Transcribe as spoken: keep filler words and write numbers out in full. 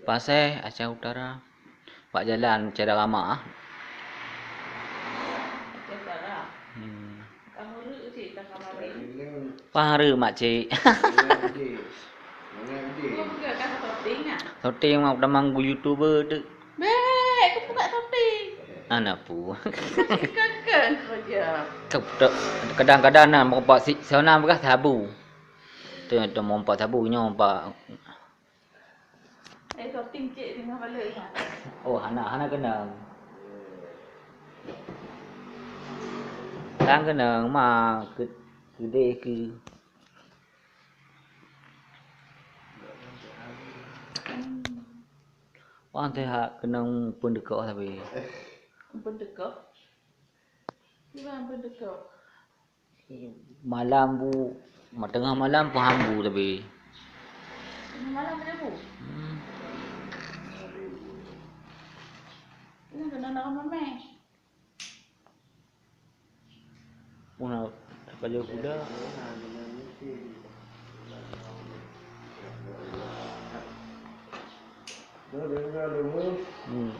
Pasai Aceh Utara. Bak jalan Cedara Rama. Hmm. Pahara makcik. Syuting mak tamang gu YouTuber tu. Bek, aku buka syuting. Anak pu. Kan, kan, kerja. Kadang-kadang nak meureumpok si, sana bekas sabu. Tu, tu meureumpok sabu nyoe, pak. Eh, syuting cek tengah balik. Oh, hana, hana keunong. Tan keunong ma keu, keudeh keu. Wah, teuhak keunong peundeukok sabe. Peundeukok? Kiban peundeukok? Malam bu, ma-, teungoh malam peuham bu tapi. Teungoh malam ada bu? Hmm. Ini kena nak ramai. Pun baju kuda. Hmm.